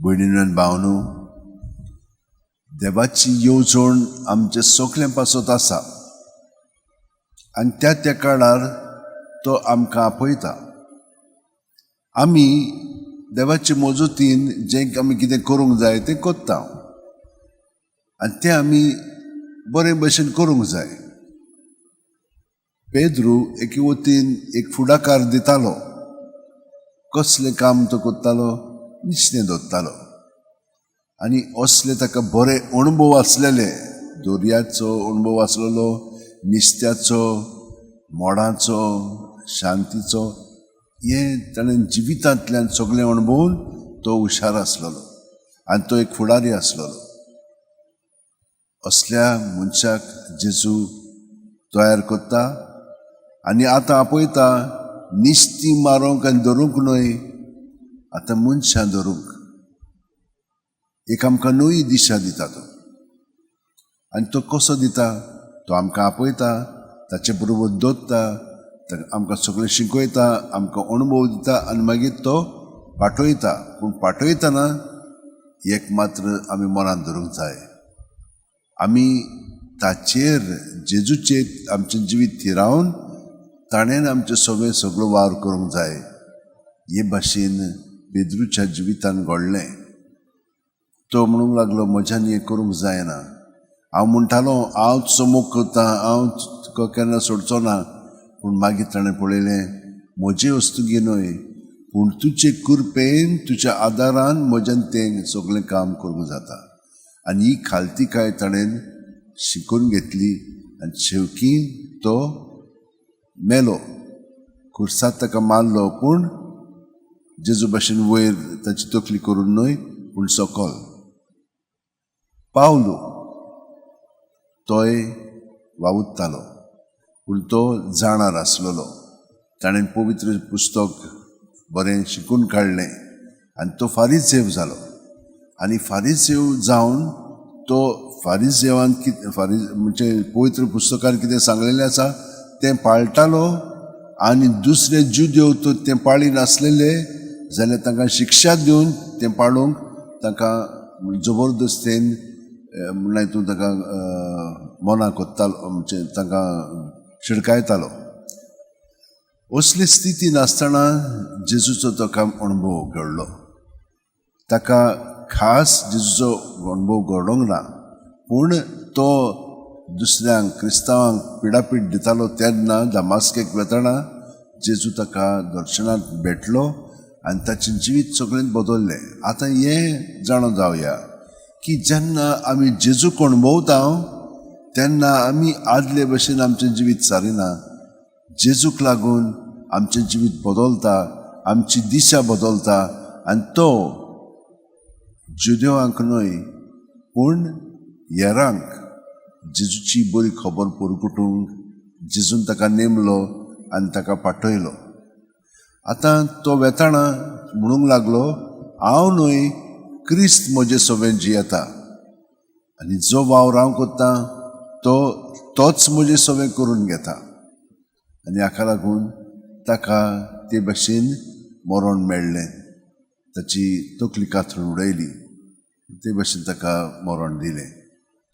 भयणीन आनी भावनू, देवाची येवजण आमचे सगळें पासत आसा आनी त्या त्या काळार तो आमकां आपयता. आमी देवाचे मजतीन जें आमी कितें करूंक जाय तें करता आनी तें आमी बरे भशेन करूंक जाय. पेद्रू एके वतीन एक फुडाकार दितालो. कसलें काम तो करतालो? निसणें दवरतालो आनी असले ताका बरे अणभव आसलेले, दर्याचो अणभव आसलेलो, नुस्त्याचो, मोडाचो, शांतीचो. हें ताणें जिवितांतल्यान सगळें अणभवून तो हुशार आसलेलो आनी तो एक फुडारी आसलेलो. असल्या मनशाक जेजू तयार करता आनी आतां आपयता, निस्तीं मारूंक आनी धरूंक न्हय, आतां मनशां धरूंक. एक आमकां नवी दिशा दिता तो. आनी तो कसो दिता? तो आमकां आपयता, ताचे बरोबर दवरता, आमकां सगळें शिकयता, आमकां अणभव दिता आनी मागीर तो पाठयता. पूण पाठयतना एक मात्र आमी मनांत धरूंक जाय, आमी ताचेर जेजूचेर आमचें जिवीत थिरावन ताणें आमचें सगळें सगळो वावर करूंक जाय. हे भाशेन पेद्रूच्या जिवितान घडलें. तो म्हणूंक लागलो, म्हज्यान हें करूंक जायना. हांव म्हणटालो हांव तुजो मोग करता, हांव तुका केन्ना सोडचो ना. पूण मागीर ताणें पळयलें, म्हजे वस्तुगी न्हय पूण तुजे कृपेन, तुज्या आदारान म्हज्यान तें सगळें काम करूंक जाता. आनी ही खालतीकाय ताणें शिकून घेतली आनी शेवकी तो मेलो. खुर्सात ताका मारलो, पूण जेजू भाशेन वयर ताची तकली करून न्हय, पूण सकल. पावलू तोय वावुरतालो, पूण तो जाणार आसलेलो. ताणें पवित्र पुस्तक बरें शिकून काडलें आनी तो फारीसेव जालो. आनी फारीसेव जावन तो फारीसेवान कितें, फारीज म्हणजे पवित्र पुस्तकान कितें सांगलेलें आसा तें पाळटालो आनी दुसरे जुदेव तर तें पाळी नासलेले जाल्यार तांकां शिक्षा दिवन तें पाळूंक तांकां जबरदस्तेन, म्हणल्यार तूं ताका मना कोत्तालो, म्हणजे तांकां शिडकायतालो. असली स्थिती नासतना जेजूचो ताका अणभव घडलो. ताका खास जेजूचो अणभव घडोवंक ना, पूण तो दुसऱ्यांक क्रिस्तांवांक पिडापीड दितालो तेन्ना दमास्केक वेतना जेजू ताका दर्शनाक भेटलो आनी ताचें जिवीत सगळें बदल्लें. आतां हें जाणा जावया की जेन्ना आमी जेजूक अणभवता तेन्ना आमी आदले भशेन आमचें जिवीत सारिना. जेजूक लागून आमचें जिवीत बदलता, आमची दिशा बदलता. आनी तो जुदेवांक न्हय पूण हेरांक जेजूची बरी खबर परगटूंक जेजून ताका नेमलो आनी ताका पाठयलो. आतां तो वेताना म्हणूंक लागलो, हांव न्हय, क्रिस्त म्हजे सवें जियेता आनी जो वावर हांव करतां तो तोच म्हजे सवें करून घेता. आनी हाका लागून ताका ते भाशेन मरण मेळ्ळें. ताची तकली कातरून उडयली, ते भाशेन ताका मरण दिलें.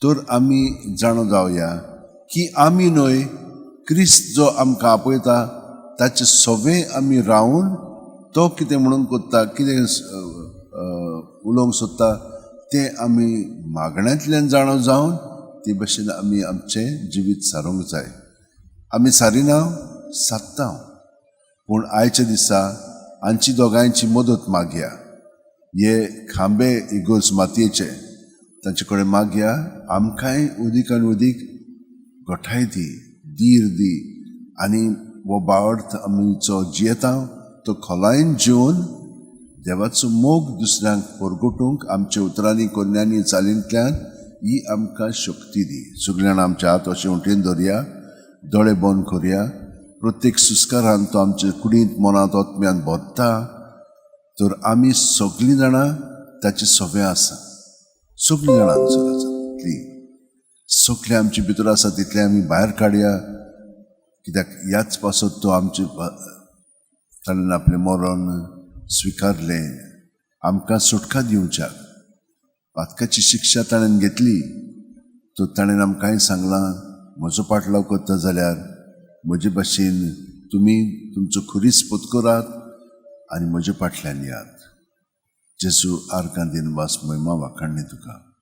तर आमी जाणा जावया की आमी न्हय, क्रिस्त जो आमकां आपयता ताचे सवें आमी रावन तो कितें म्हणून कोत्ता, कितें उलोवंक सोदता तें आमी मागण्यांतल्यान जाणा जावन ते भाशेन आमी आमचें जिवीत सारूंक जाय. आमी सारिना, सादता, पूण आयच्या दिसा हांची दोगांयची मदत मागया. हे खांबे इगोर्ज मातयेचे, तांचे कडेन मागया, आमकांय उदीक आनी उदीक गोठाय दी, धीर दी आनी हो बावड आमी जो जियेता तो खोलायेन जिवन देवाचो मोग दुसऱ्यांक परगटूंक आमच्या उतरांनी, कोन्यांनी, चालींतल्यान ही आमकां शक्ती दी. सगळ्यान आमच्या हात अशें उठीन धरया, दोळे बंद करया. प्रत्येक सुस्कारान तो आमचे कुडींत, मनांत, आत्म्यान भरता. तर आमी सगळीं जाणां ताचे सवे आसा. सगळीं जाणां हांगासर आसा तितलीं सगळें आमचे भितर आसा तितलें आमी भायर काडया, कित्याक ह्याच पासत तो आमचे ताणें आपलें मरण स्विकारलें, आमकां सुटका दिवच्याक. पातकाची शिक्षा ताणें घेतली. तर ताणें आमकांय सांगलां, म्हजो पाटलाव करता जाल्यार म्हजे भाशेन तुमी तुमचो खुरीस पत्करात आनी म्हजे फाटल्यान यात. जेजू, आर्गां, दिनवास, महिमा, वाखाणणी तुका.